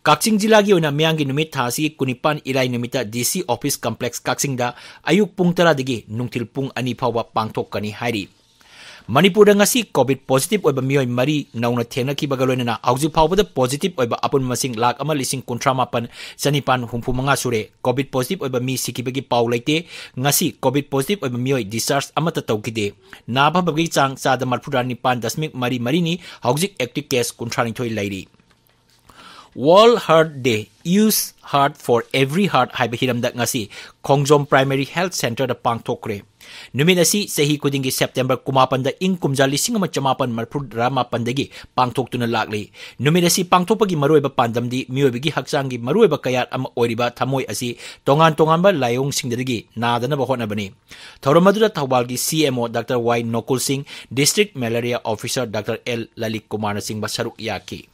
ꯀꯛꯆꯤꯡ ꯖꯤꯂꯥꯒꯤ ꯑꯣꯏꯅ ꯃꯤꯌꯥꯝꯒꯤ ꯅꯨꯃꯤꯠ ꯊꯥ ꯑꯁꯤꯒꯤ ꯀꯨꯟꯅꯤꯄꯥꯟ ꯏꯔꯥꯏ ꯅꯨꯃꯤꯠꯇ DC office complex ꯀꯛꯆꯤꯡꯗ ꯑꯌꯨꯛ ꯄꯨꯡ ꯇꯔꯥꯗꯒꯤ ꯅꯨꯡꯊꯤꯜ ꯄꯨꯡ ꯑꯅꯤ ꯐꯥꯎꯕ ꯄꯥꯡꯊꯣꯛꯀꯅꯤ ꯍꯥꯏꯔꯤ꯫ ꯃꯅꯤꯄꯨꯔꯗ ꯉꯁꯤ COVID positive ꯑꯣꯏꯕ ꯃꯤꯑꯣꯏ ꯃꯔꯤ ꯅꯧꯅ ꯊꯦꯡꯅꯈꯤꯕꯒ ꯂꯣꯏꯅꯅ ꯍꯧꯖꯤꯛ ꯐꯥꯎꯕꯗ positive ꯑꯣꯏꯕ ꯑꯄꯨꯟꯕ ꯃꯁꯤꯡ ꯂꯥꯈ ꯑꯃ ꯂꯤꯁꯤꯡ ꯀꯨꯟꯊ꯭ꯔꯥ ꯃꯥꯄꯟ ꯆꯅꯤꯄꯥꯟ ꯍꯨꯝꯐꯨ ꯃꯉꯥ ꯁꯨꯔꯦ꯫ COVID positive ꯑꯣꯏꯕ ꯃꯤ ꯁꯤꯈꯤꯕꯒꯤ ꯄꯥꯎ ꯂꯩꯇꯦ꯫ ꯉꯁꯤ COVID positive ꯑꯣꯏꯕ ꯃꯤꯑꯣꯏ discharge ꯑꯃꯠꯇ ꯇꯧꯈꯤꯗꯦ꯫ ꯅꯥꯕ ꯐꯕꯒꯤ ꯆꯥꯡ ꯆꯥꯗ ꯃꯔꯤꯐꯨꯇꯔꯥ ꯅꯤꯄꯥꯟ ꯗꯁꯃꯤꯛ ꯃꯔꯤ ꯃꯔꯤꯅꯤ꯫ ꯍꯧꯖꯤꯛ active case ꯀꯨꯟꯊ꯭ꯔꯥ ꯅꯤꯊꯣꯏ ꯂꯩꯔꯤ꯫ World Heart Day, Use Heart for Every Heart ꯍꯥꯏꯕ ꯍꯤꯔꯝꯗ ꯉꯁꯤ ꯈꯣꯡꯖꯣꯝ Primary Health Centreꯗ ꯄꯥꯡꯊꯣꯛꯈ꯭ꯔꯦ꯫ ꯅꯨꯃꯤꯠ ꯑꯁꯤ ꯆꯍꯤ ꯈꯨꯗꯤꯡꯒꯤ September ꯀꯨꯟꯃꯥꯄꯟꯗ ꯏꯪ ꯀꯨꯝꯖꯥ ꯂꯤꯁꯤꯡ ꯑꯃ ꯆꯃꯥꯄꯟ ꯃꯔꯤꯐꯨꯇꯔꯥ ꯃꯥꯄꯟꯗꯒꯤ ꯄꯥꯡꯊꯣꯛꯇꯨꯅ ꯂꯥꯛꯂꯤ꯫ ꯅꯨꯃꯤꯠ ꯑꯁꯤ ꯄꯥꯡꯊꯣꯛꯄꯒꯤ ꯃꯔꯨꯑꯣꯏꯕ ꯄꯥꯟꯗꯝꯗꯤ ꯃꯤꯑꯣꯏꯕꯒꯤ ꯍꯛꯆꯥꯡꯒꯤ ꯃꯔꯨꯑꯣꯏꯕ ꯀꯌꯥꯠ ꯑꯃ ꯑꯣꯏꯔꯤꯕ ꯊꯃꯣꯏ ꯑꯁꯤ ꯇꯣꯉꯥꯟ ꯇꯣꯉꯥꯟꯕ ꯂꯥꯏꯑꯣꯡꯁꯤꯡꯗꯒꯤ ꯅꯥꯗꯅꯕ ꯍꯣꯠꯅꯕꯅꯤ꯫ ꯊꯧꯔꯝ ꯑꯗꯨꯗ ꯊꯧꯕꯥꯜꯒꯤ CMO Doctor Y ꯅꯣꯀꯨꯜ ꯁꯤꯡ, District Malaria Officer Doctor L Lalit ꯀꯨꯃꯥꯔꯅꯆꯤꯡꯕ ꯁꯔꯨꯛ ꯌꯥꯈꯤ꯫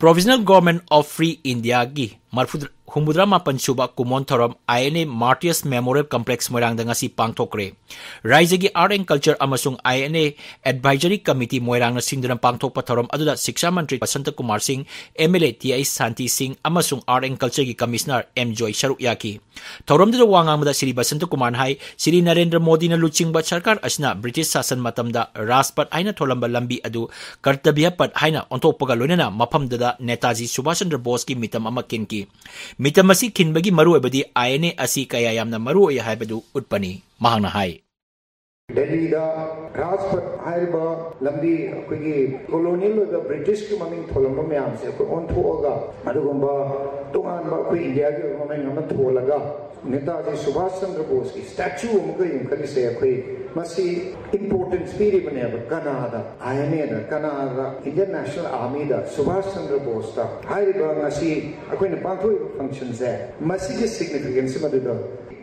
Provisional Government of Free Indiaꯒꯤ ꯃꯔꯤꯐꯨ, ꯍꯨꯝꯐꯨꯇꯔꯥ ꯃꯥꯄꯟ ꯁꯨꯕ ꯀꯨꯃꯣꯟ ꯊꯧꯔꯝ INA Martyrs Memorial Complex ꯃꯣꯏꯔꯥꯡꯗ ꯉꯁꯤ ꯄꯥꯡꯊꯣꯛꯈ꯭ꯔꯦ꯫ ꯔꯥꯏꯖ꯭ꯌꯒꯤ Art and Culture ꯑꯃꯁꯨꯡ INA Advisory Committee ꯃꯣꯏꯔꯥꯡꯅ ꯁꯤꯟꯗꯨꯅ ꯄꯥꯡꯊꯣꯛꯄ ꯊꯧꯔꯝ ꯑꯗꯨꯗ ꯁꯤꯛꯁꯥ ꯃꯟꯇ꯭ꯔꯤ ꯕꯁꯟꯇ ꯀꯨꯃꯥꯔ ꯁꯤꯡ, MLA ꯇꯤ ꯑꯥꯏ ꯁꯥꯟꯇꯤ ꯁꯤꯡ ꯑꯃꯁꯨꯡ Art and Cultureꯒꯤ Commissioner ꯑꯦꯝ ꯖꯣꯏ ꯁꯔꯨꯛ ꯌꯥꯈꯤ꯫ ꯊꯧꯔꯝꯗꯨꯗ ꯋꯥ ꯉꯥꯡꯕꯗ ꯁ꯭ꯔꯤ ꯕꯁꯟꯇ ꯀꯨꯃꯥꯔꯅ ꯍꯥꯏ, ꯁ꯭ꯔꯤ ꯅꯔꯦꯟꯗ꯭ꯔ ꯃꯣꯗꯤꯅ ꯂꯨꯆꯤꯡꯕ ꯁꯔꯀꯥꯔ ꯑꯁꯤꯅ ꯕ꯭ꯔꯤꯇꯤꯁ ꯁꯥꯁꯟ ꯃꯇꯝꯗ ꯔꯥꯖꯄꯊ ꯍꯥꯏꯅ ꯊꯣꯜꯂꯝꯕ ꯂꯝꯕꯤ ꯑꯗꯨ ꯀꯔꯇꯕ꯭ꯌ ꯄꯊ ꯍꯥꯏꯅ ꯑꯣꯟꯊꯣꯛꯄꯒ ꯂꯣꯏꯅꯅ ꯃꯐꯝꯗꯨꯗ ꯅꯦꯇꯥꯖꯤ ꯁꯨꯚꯥꯁ ꯆꯟꯗ꯭ꯔ ꯕꯣꯁꯀꯤ ꯃꯤꯇꯝ ꯑꯃ ꯈꯤꯟꯈꯤ꯫ ꯃꯤꯇꯝ ꯑꯁꯤ ꯈꯤꯟꯕꯒꯤ ꯃꯔꯨꯑꯣꯏꯕꯗꯤ INA ꯑꯁꯤ ꯀꯌꯥ ꯌꯥꯝꯅ ꯃꯔꯨꯑꯣꯏ ꯍꯥꯏꯕꯗꯨ ꯎꯠꯄꯅꯤ꯫ ꯃꯍꯥꯛꯅ ꯍꯥꯏ, ꯗꯦꯜꯂꯤꯗ ꯔꯥꯖꯄꯊ ꯍꯥꯏꯔꯤꯕ ꯂꯝꯕꯤ, ꯑꯩꯈꯣꯏꯒꯤ colonial ꯑꯣꯏꯕ ꯕ꯭ꯔꯤꯇꯤꯁꯀꯤ ꯃꯃꯤꯡ ꯊꯣꯜꯂꯝꯕ ꯃꯌꯥꯝꯁꯦ ꯑꯩꯈꯣꯏ ꯑꯣꯟꯊꯣꯛꯑꯒ, ꯑꯗꯨꯒꯨꯝꯕ ꯇꯣꯉꯥꯟꯕ ꯑꯩꯈꯣꯏ ꯏꯟꯗꯤꯌꯥꯒꯤ ꯑꯣꯏꯕ ꯃꯃꯤꯡ ꯑꯃ ꯊꯣꯜꯂꯒ, ꯅꯦꯇꯥꯖꯤ ꯁꯨꯚꯥꯁ ꯆꯟꯗ꯭ꯔ ꯕꯣꯁꯀꯤ statue ꯑꯃꯒ ꯌꯨꯡꯈꯠꯂꯤꯁꯦ, ꯑꯩꯈꯣꯏ ꯃꯁꯤ importance ꯄꯤꯔꯤꯕꯅꯦꯕ꯫ ꯀꯅꯥꯗ? INAꯗ꯫ ꯀꯅꯥꯗ? Indian National Armyꯗ, Subhash Chandra ꯕꯣꯁꯇ꯫ ꯍꯥꯏꯔꯤꯕ ꯉꯁꯤ ꯑꯩꯈꯣꯏꯅ ꯄꯥꯡꯊꯣꯛꯏꯕ functionꯁꯦ, ꯃꯁꯤꯒꯤ significance ꯃꯗꯨꯗ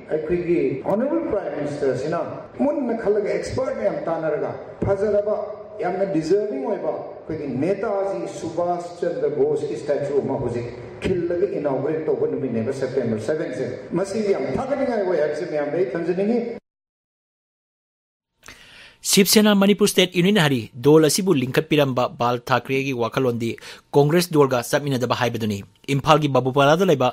ꯑꯩꯈꯣꯏꯒꯤ Honourable Prime Ministerꯁꯤꯅ ꯃꯨꯟꯅ ꯈꯜꯂꯒ, expert ꯃꯌꯥꯝ ꯇꯥꯟꯅꯔꯒ, ꯐꯖꯔꯕ, ꯌꯥꯝꯅ deserving ꯑꯣꯏꯕ ꯑꯩꯈꯣꯏꯒꯤ ꯅꯦꯇꯥꯖꯤ ꯁꯨꯚꯥꯁ ꯆꯟꯗ꯭ꯔ ꯕꯣꯁꯀꯤ statue ꯑꯃ ꯍꯧꯖꯤꯛ ꯈꯤꯜꯂꯒ inaugurate ꯇꯧꯕ ꯅꯨꯃꯤꯠꯅꯦꯕ, September sevenꯁꯦ꯫ ꯃꯁꯤ ꯌꯥꯝ ꯊꯥꯒꯠꯅꯤꯡꯉꯥꯏ ꯑꯣꯏ ꯍꯥꯏꯕꯁꯤ ꯃꯌꯥꯝꯗ ꯑꯩ ꯊꯝꯖꯅꯤꯡꯉꯤ꯫ ꯁꯤꯕ ꯁꯦꯅꯥ ꯃꯅꯤꯄꯨꯔ ꯁ꯭ꯇꯦꯠ ꯌꯨꯅꯤꯌꯟ ꯍꯥꯏꯔꯤ ꯗꯣꯜ ꯑꯁꯤꯕꯨ ꯂꯤꯡꯈꯠꯄꯤꯔꯝꯕ ꯕꯥꯜ ꯊꯥꯀ꯭ꯔꯦꯒꯤ ꯋꯥꯈꯜꯂꯣꯟꯗꯤ ꯀꯣꯡꯒ꯭ꯔꯦꯁ ꯗꯣꯜꯒ ꯆꯠꯃꯤꯟꯅꯗꯕ ꯍꯥꯏꯕꯗꯨꯅꯤ꯫ ꯏꯝꯐꯥꯜꯒꯤ ꯕꯥꯕꯨꯄꯥꯔꯥꯗ ꯂꯩꯕ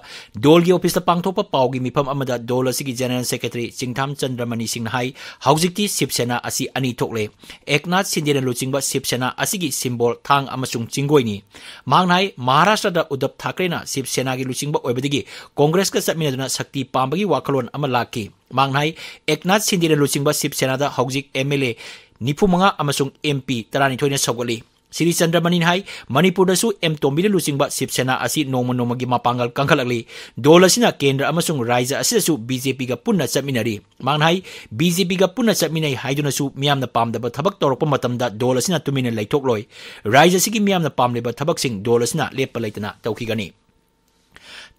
ꯗꯣꯜꯒꯤ ꯑꯣꯐꯤꯁꯇ ꯄꯥꯡꯊꯣꯛꯄ ꯄꯥꯎꯒꯤ ꯃꯤꯐꯝ ꯑꯃꯗ ꯗꯣꯜ ꯑꯁꯤꯒꯤ ꯖꯦꯅꯔꯦꯜ ꯁꯦꯀ꯭ꯔꯦꯇꯔꯤ ꯆꯤꯡꯊꯥꯝ ꯆꯟꯗ꯭ꯔꯃꯅꯤ ꯁꯤꯡꯅ ꯍꯥꯏ, ꯍꯧꯖꯤꯛꯇꯤ ꯁꯤꯕ ꯁꯦꯅꯥ ꯑꯁꯤ ꯑꯅꯤ ꯊꯣꯛꯂꯦ꯫ ꯑꯦꯛꯅꯥꯊ ꯁꯤꯟꯗꯦꯅ ꯂꯨꯆꯤꯡꯕ ꯁꯤꯕ ꯁꯦꯅꯥ ꯑꯁꯤꯒꯤ ꯁꯤꯝꯕꯣꯜ ꯊꯥꯡ ꯑꯃꯁꯨꯡ ꯆꯤꯡꯒꯣꯏꯅꯤ꯫ ꯃꯍꯥꯛꯅ ꯍꯥꯏ, ꯃꯍꯥꯔꯥꯁꯇ꯭ꯔꯗ ꯎꯗꯞ ꯊꯥꯀ꯭ꯔꯦꯅ ꯁꯤꯕ ꯁꯦꯅꯥꯒꯤ ꯂꯨꯆꯤꯡꯕ ꯑꯣꯏꯕꯗꯒꯤ ꯀꯣꯡꯒ꯭ꯔꯦꯁꯀ ꯆꯠꯃꯤꯟꯅꯗꯨꯅ ꯁꯛꯇꯤ ꯄꯥꯝꯕꯒꯤ ꯋꯥꯈꯜꯂꯣꯟ ꯑꯃ ꯂꯥꯛꯈꯤ꯫ ꯃꯍꯥꯛꯅ ꯍꯥꯏ, ꯑꯦꯛꯅꯥꯊ ꯁꯤꯟꯗꯦꯅ ꯂꯨꯆꯤꯡꯕ ꯁꯤꯕ ꯁꯦꯅꯥꯗ ꯍꯧꯖꯤꯛ ꯑꯦꯝ ꯑꯦꯜ ꯑꯦ ꯅꯤꯐꯨ ꯃꯉꯥ ꯑꯃꯁꯨꯡ ꯑꯦꯝ ꯄꯤ ꯇꯔꯥꯅꯤꯊꯣꯏꯅ ꯁꯧꯒꯠꯂꯤ꯫ ꯁ꯭ꯔꯤ ꯆꯟꯗ꯭ꯔꯃꯅꯤꯅ ꯍꯥꯏ, ꯃꯅꯤꯄꯨꯔꯗꯁꯨ ꯑꯦꯝ ꯇꯣꯝꯕꯤꯅ ꯂꯨꯆꯤꯡꯕ ꯁꯤꯕ ꯁꯦꯅꯥ ꯑꯁꯤ ꯅꯣꯡꯃ ꯅꯣꯡꯃꯒꯤ ꯃꯄꯥꯡꯒꯜ ꯀꯟꯈꯠꯂꯛꯂꯤ꯫ ꯗꯣꯜ ꯑꯁꯤꯅ ꯀꯦꯟꯗ꯭ꯔ ꯑꯃꯁꯨꯡ ꯔꯥꯖ꯭ꯌ ꯑꯁꯤꯗꯁꯨ ꯕꯤ ꯖꯦ ꯄꯤꯒ ꯄꯨꯟꯅ ꯆꯠꯃꯤꯟꯅꯔꯤ꯫ ꯃꯍꯥꯛꯅ ꯍꯥꯏ, ꯕꯤ ꯖꯦ ꯄꯤꯒ ꯄꯨꯟꯅ ꯆꯠꯃꯤꯟꯅꯩ ꯍꯥꯏꯗꯨꯅꯁꯨ ꯃꯤꯌꯥꯝꯅ ꯄꯥꯝꯗꯕ ꯊꯕꯛ ꯇꯧꯔꯛꯄ ꯃꯇꯝꯗ ꯗꯣꯜ ꯑꯁꯤꯅ ꯇꯨꯃꯤꯟꯅ ꯂꯩꯊꯣꯛꯂꯣꯏ꯫ ꯔꯥꯖ꯭ꯌ ꯑꯁꯤꯒꯤ ꯃꯤꯌꯥꯝꯅ ꯄꯥꯝꯂꯤꯕ ꯊꯕꯛꯁꯤꯡ ꯗꯣꯜ ꯑꯁꯤꯅ ꯂꯦꯞꯄ ꯂꯩꯇꯅ ꯇꯧꯈꯤꯒꯅꯤ꯫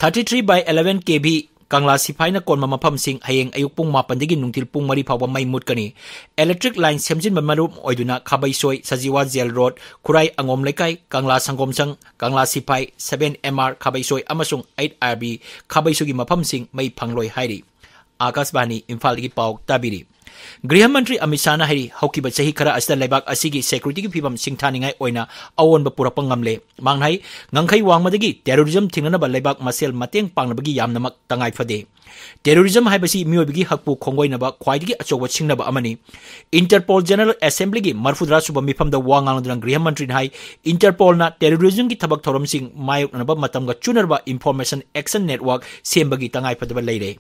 Thirty three by eleven K V ꯀꯪꯂꯥ ꯁꯤꯐꯥꯏꯅ ꯀꯣꯟꯕ ꯃꯐꯝꯁꯤꯡ ꯍꯌꯦꯡ ꯑꯌꯨꯛ ꯄꯨꯡ ꯃꯥꯄꯟꯗꯒꯤ ꯅꯨꯡꯊꯤꯜ ꯄꯨꯡ ꯃꯔꯤ ꯐꯥꯎꯕ ꯃꯩ ꯃꯨꯠꯀꯅꯤ꯫ Electric line ꯁꯦꯝꯖꯤꯟꯕ ꯃꯔꯝ ꯑꯣꯏꯗꯨꯅ ꯈꯥꯕꯩꯁꯣꯏ, ꯁꯖꯤꯋꯥ ꯖꯦꯜ ꯔꯣꯗ, ꯈꯨꯔꯥꯏ ꯑꯉꯣꯝ ꯂꯩꯀꯥꯏ, ꯀꯪꯂꯥ ꯁꯪꯒꯣꯝ ꯁꯪ, ꯀꯪꯂꯥ ꯁꯤꯐꯥꯏ, seven M R ꯈꯥꯕꯩꯁꯣꯏ ꯑꯃꯁꯨꯡ eight R B ꯈꯥꯕꯩꯁꯣꯏꯒꯤ ꯃꯐꯝꯁꯤꯡ ꯃꯩ ꯐꯪꯂꯣꯏ ꯍꯥꯏꯔꯤ꯫ ꯑꯥꯀꯥꯁꯕꯥꯅꯤ ꯏꯝꯐꯥꯜꯗꯒꯤ ꯄꯥꯎ ꯇꯥꯕꯤꯔꯤ꯫ ꯒ꯭ꯔꯤꯍ ꯃꯟꯇ꯭ꯔꯤ ꯑꯃꯤꯠ ꯁꯥꯍꯅ ꯍꯥꯏꯔꯤ, ꯍꯧꯈꯤꯕ ꯆꯍꯤ ꯈꯔ ꯑꯁꯤꯗ ꯂꯩꯕꯥꯛ ꯑꯁꯤꯒꯤ ꯁꯦꯀ꯭ꯌꯨꯔꯤꯇꯤꯒꯤ ꯐꯤꯕꯝ ꯁꯤꯡꯊꯥꯅꯤꯡꯉꯥꯏ ꯑꯣꯏꯅ ꯑꯑꯣꯟꯕ ꯄꯨꯔꯛꯄ ꯉꯝꯂꯦ꯫ ꯃꯍꯥꯛꯅ ꯍꯥꯏ, ꯉꯝꯈꯩ ꯋꯥꯡꯃꯗꯒꯤ ꯇꯦꯔꯣꯔꯤꯖꯝ ꯊꯤꯡꯅꯅꯕ ꯂꯩꯕꯥꯛ ꯃꯁꯦꯜ ꯃꯇꯦꯡ ꯄꯥꯡꯅꯕꯒꯤ ꯌꯥꯝꯅꯃꯛ ꯇꯉꯥꯏ ꯐꯗꯦ꯫ ꯇꯦꯔꯣꯔꯤꯖꯝ ꯍꯥꯏꯕꯁꯤ ꯃꯤꯑꯣꯏꯕꯒꯤ ꯍꯛꯄꯨ ꯈꯣꯡꯒꯣꯏꯅꯕ ꯈ꯭ꯋꯥꯏꯗꯒꯤ ꯑꯆꯧꯕ ꯁꯤꯡꯅꯕ ꯑꯃꯅꯤ꯫ Interpol General Assemblyꯒꯤ ꯃꯔꯐꯨꯇꯔꯥ ꯁꯨꯕ ꯃꯤꯐꯝꯗ ꯋꯥ ꯉꯥꯡꯂꯗꯨꯅ ꯒ꯭ꯔꯤꯍ ꯃꯟꯇ꯭ꯔꯤꯅ ꯍꯥꯏ, Interpolꯅ ꯇꯦꯔꯣꯔꯤꯖꯝꯒꯤ ꯊꯕꯛ ꯊꯧꯔꯝꯁꯤꯡ ꯃꯥꯌꯣꯛꯅꯅꯕ ꯃꯇꯝꯒ ꯆꯨꯅꯔꯕ Information Action Network ꯁꯦꯝꯕꯒꯤ ꯇꯉꯥꯏꯐꯗꯕ ꯂꯩꯔꯦ꯫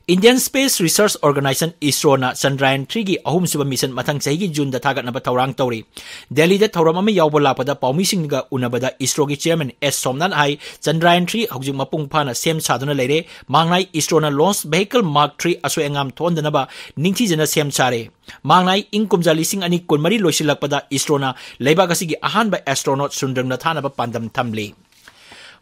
Indian Space Research Organisation, ISROꯅ Chandrayaan three ꯒꯤ ꯑꯍꯨꯝꯁꯨꯕ mission ꯃꯊꯪ ꯆꯍꯤꯒꯤ Juneꯗ ꯊꯥꯒꯠꯅꯕ ꯊꯧꯔꯥꯡ ꯇꯧꯔꯤ꯫ ꯗꯦꯜꯂꯤꯗ ꯊꯧꯔꯝ ꯑꯃ ꯌꯥꯎꯕ ꯂꯥꯛꯄꯗ ꯄꯥꯎꯃꯤꯁꯤꯡꯒ ꯎꯅꯕꯗ ISROꯒꯤ chairman S ꯁꯣꯝꯅꯥꯊꯅ ꯍꯥꯏ, ꯆꯟꯗ꯭ꯔꯌꯥꯟ three ꯍꯧꯖꯤꯛ ꯃꯄꯨꯡ ꯐꯥꯅ ꯁꯦꯝ ꯁꯥꯗꯨꯅ ꯂꯩꯔꯦ꯫ ꯃꯍꯥꯛꯅ ꯍꯥꯏ, ISROꯅ launch vehicle Mark three ꯑꯁꯣꯏ ꯑꯉꯥꯝ ꯊꯣꯛꯍꯟꯗꯅꯕ ꯅꯤꯡꯊꯤꯖꯅ ꯁꯦꯝ ꯁꯥꯔꯦ꯫ ꯃꯍꯥꯛꯅ ꯍꯥꯏ, ꯏꯪ ꯀꯨꯝꯖꯥ ꯂꯤꯁꯤꯡ ꯑꯅꯤ ꯀꯨꯟꯃꯔꯤ ꯂꯣꯏꯁꯤꯜꯂꯛꯄꯗ ISROꯅ ꯂꯩꯕꯥꯛ ꯑꯁꯤꯒꯤ ꯑꯍꯥꯟꯕ astronaut ꯁꯨꯟꯗ꯭ꯔꯪꯗ ꯊꯥꯅꯕ ꯄꯥꯟꯗꯝ ꯊꯝꯂꯤ꯫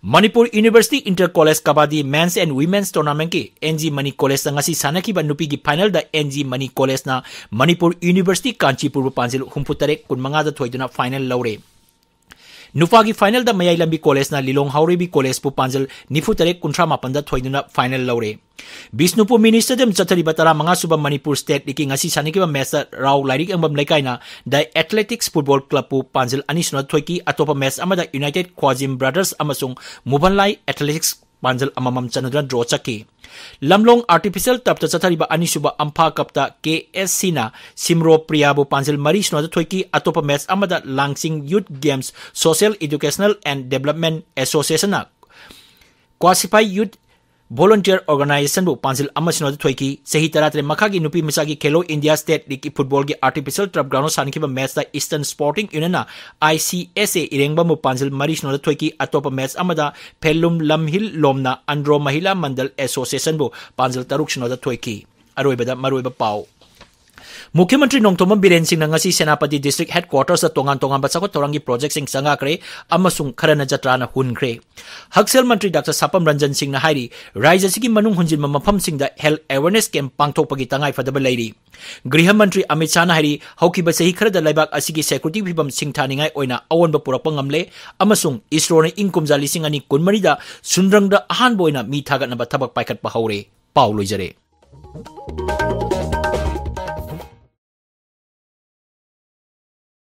Manipur University Inter College Kabaddi Men's and Women's Tournamentꯀꯤ N G Mani Collegeꯇ ꯉꯁꯤ ꯁꯥꯟꯅꯈꯤꯕ ꯅꯨꯄꯤꯒꯤ finalꯗ N G Mani Collegeꯅ Manipur University ꯀꯥꯟꯆꯤꯄꯨꯔꯕꯨ ꯄꯥꯟꯖꯤꯜ ꯍꯨꯝꯐꯨꯇꯔꯦꯠ ꯀꯨꯟꯃꯉꯥꯗ ꯊꯣꯏꯗꯨꯅ final ꯂꯧꯔꯦ꯫ ꯅꯨꯄꯥꯒꯤ ꯐꯥꯏꯅꯦꯜꯗ ꯃꯌꯥꯏ ꯂꯝꯕꯤ ꯀꯣꯂꯦꯖꯅ ꯂꯤꯂꯣꯡ ꯍꯥꯎꯔꯩꯕꯤ ꯀꯣꯂꯦꯖꯄꯨ ꯄꯥꯟꯖꯜ ꯅꯤꯐꯨ ꯇꯔꯦꯠ ꯀꯨꯟꯊ꯭ꯔꯥ ꯃꯥꯄꯟꯗ ꯊꯣꯏꯗꯨꯅ ꯐꯥꯏꯅꯦꯜ ꯂꯧꯔꯦ꯫ ꯕꯤꯁꯅꯨꯄꯨꯔ ꯃꯤꯅꯤ ꯁ꯭ꯇꯦꯗꯤꯌꯝ ꯆꯠꯊꯔꯤꯕ ꯇꯔꯥꯃꯉꯥ ꯁꯨꯕ ꯃꯅꯤꯄꯨꯔ ꯁ꯭ꯇꯦꯠ ꯂꯤꯒꯀꯤ ꯉꯁꯤ ꯁꯥꯟꯅꯈꯤꯕ ꯃꯦꯆꯇ ꯔꯥꯎ ꯂꯥꯏꯔꯤꯛ ꯌꯦꯡꯕꯝ ꯂꯩꯀꯥꯏꯅ ꯗ ꯑꯦꯊꯂꯦꯇꯤꯛꯁ ꯐꯨꯠꯕꯣꯜ ꯀ꯭ꯂꯕꯄꯨ ꯄꯥꯟꯖꯜ ꯑꯅꯤ ꯁꯨꯅ ꯊꯣꯏꯈꯤ꯫ ꯑꯇꯣꯞꯄ ꯃꯦꯆ ꯑꯃꯗ ꯌꯨꯅꯥꯏꯇꯦꯗ ꯈ꯭ꯋꯥꯖꯤꯝ ꯕ꯭ꯔꯗꯔꯁ ꯑꯃꯁꯨꯡ ꯃꯨꯕꯟꯂꯥꯏ ꯑꯦꯊꯂꯦꯇꯤꯛꯁ ꯄꯥꯟꯖꯜ ꯑꯃꯃꯝ ꯆꯟꯅꯗꯨꯅ ꯗ꯭ꯔꯣ ꯆꯠꯈꯤ꯫ ꯂꯝꯂꯣꯡ ꯑꯥꯔꯇꯤꯐꯤꯁꯤꯌꯦꯜ ꯇꯔꯐꯇ ꯆꯠꯊꯔꯤꯕ ꯑꯅꯤꯁꯨꯕ ꯑꯝꯐꯥ ꯀꯞꯇ ꯀꯦ ꯑꯦꯁ ꯁꯤꯅ ꯁꯤꯝꯔꯣ ꯄ꯭ꯔꯤꯌꯥꯕꯨ ꯄꯥꯟꯖꯜ ꯃꯔꯤ ꯁꯨꯅꯗ ꯊꯣꯏꯈꯤ꯫ ꯑꯇꯣꯞꯄ ꯃꯦꯆ ꯑꯃꯗ ꯂꯥꯡꯁꯤꯡ youth games social educational and development ꯑꯦꯁꯣꯁꯤꯌꯦꯁꯟꯅ ꯀ꯭ꯋꯥꯁꯤꯐꯥꯏ ꯌꯨꯠ ꯚꯣꯂꯨꯟꯇꯤꯌꯔ ꯑꯣꯔꯒꯅꯥꯏꯖꯦꯁꯟꯕꯨ ꯄꯥꯟꯖꯤꯜ ꯑꯃ ꯁꯤꯅꯣꯗ ꯊꯣꯏꯈꯤ꯫ ꯆꯍꯤ ꯇꯔꯥꯇꯔꯦꯠ ꯃꯈꯥꯒꯤ ꯅꯨꯄꯤ ꯃꯆꯥꯒꯤ ꯈꯦꯂꯣ ꯏꯟꯗꯤꯌꯥ ꯁ꯭ꯇꯦꯠ ꯂꯤꯒꯀꯤ ꯐꯨꯠꯕꯣꯜꯒꯤ ꯑꯥꯔꯇꯤꯐꯤꯁꯤꯌꯦꯜ ꯇꯔꯐ ꯒ꯭ꯔꯥꯎꯟꯗ ꯁꯥꯟꯅꯈꯤꯕ ꯃꯦꯆꯇ eastern supporting ꯌꯨꯅꯤꯌꯟꯅ I C S ꯑꯦ ꯏꯔꯦꯡꯕꯝꯕꯨ ꯄꯥꯟꯖꯤꯜ ꯃꯔꯤ ꯁꯤꯅꯣꯗ ꯊꯣꯏꯈꯤ꯫ ꯑꯇꯣꯞꯄ ꯃꯦꯆ ꯑꯃꯗ ꯐꯦꯂꯨꯝ ꯂꯝꯍꯤꯜ ꯂꯣꯝꯅ ꯑꯟꯗ꯭ꯔꯣ ꯃꯍꯤꯂꯥ ꯃꯟꯗꯜ ꯑꯦꯁꯣꯁꯤꯌꯦꯁꯟꯕꯨ ꯄꯥꯟꯖꯤꯜ ꯇꯔꯨꯛ ꯁꯤꯅꯣꯗ ꯊꯣꯏꯈꯤ꯫ ꯑꯔꯣꯏꯕꯗ ꯃꯔꯨꯑꯣꯏꯕ ꯄꯥꯎ꯫ ꯃꯨꯈ꯭ꯌ ꯃꯟꯇ꯭ꯔꯤ ꯅꯣꯡꯊꯣꯝꯕꯝ ꯕꯤꯔꯦꯟ ꯁꯤꯡꯅ ꯉꯁꯤ ꯁꯦꯅꯥꯄꯇꯤ ꯗꯤꯁꯇ꯭ꯔꯤꯛ ꯍꯦꯗꯀ꯭ꯋꯥꯇꯔꯁꯇ ꯇꯣꯉꯥꯟ ꯇꯣꯉꯥꯟꯕ ꯆꯥꯎꯈꯠ ꯊꯧꯔꯥꯡꯒꯤ ꯄ꯭ꯔꯣꯖꯦꯛꯁꯤꯡ ꯆꯪꯉꯛꯈ꯭ꯔꯦ ꯑꯃꯁꯨꯡ ꯈꯔꯅ ꯖꯇ꯭ꯔꯥꯅ ꯍꯨꯟꯈ꯭ꯔꯦ꯫ ꯍꯛꯁꯦꯜ ꯃꯟꯇ꯭ꯔꯤ ꯗꯥꯛꯇꯔ ꯁꯥꯄꯝ ꯔꯟꯖꯟ ꯁꯤꯡꯅ ꯍꯥꯏꯔꯤ, ꯔꯥꯖ꯭ꯌ ꯑꯁꯤꯒꯤ ꯃꯅꯨꯡ ꯍꯨꯟꯖꯤꯟꯕ ꯃꯐꯝꯁꯤꯡꯗ ꯍꯦꯜꯊ ꯑꯦꯋꯦꯔꯅꯦꯁ ꯀꯦꯝꯞ ꯄꯥꯡꯊꯣꯛꯄꯒꯤ ꯇꯉꯥꯏꯐꯗꯕ ꯂꯩꯔꯤ꯫ ꯒ꯭ꯔꯤꯍ ꯃꯟꯇ꯭ꯔꯤ ꯑꯃꯤꯠ ꯁꯥꯍꯅ ꯍꯥꯏꯔꯤ, ꯍꯧꯈꯤꯕ ꯆꯍꯤ ꯈꯔꯗ ꯂꯩꯕꯥꯛ ꯑꯁꯤꯒꯤ ꯁꯦꯀ꯭ꯌꯨꯔꯤꯇꯤ ꯐꯤꯕꯝ ꯁꯤꯡꯊꯥꯅꯤꯡꯉꯥꯏ ꯑꯣꯏꯅ ꯑꯑꯣꯟꯕ ꯄꯨꯔꯛꯄ ꯉꯝꯂꯦ ꯑꯃꯁꯨꯡ ꯏꯁꯔꯣꯅ ꯏꯪ ꯀꯨꯝꯖꯥ ꯂꯤꯁꯤꯡ ꯑꯅꯤ ꯀꯨꯟꯃꯔꯤꯗ ꯁꯨꯟꯗ꯭ꯔꯪꯗ ꯑꯍꯥꯟꯕ ꯑꯣꯏꯅ ꯃꯤ ꯊꯥꯒꯠꯅꯕ ꯊꯕꯛ ꯄꯥꯏꯈꯠꯄ ꯍꯧꯔꯦ꯫ ꯄꯥꯎ ꯂꯣꯏꯖꯔꯦ꯫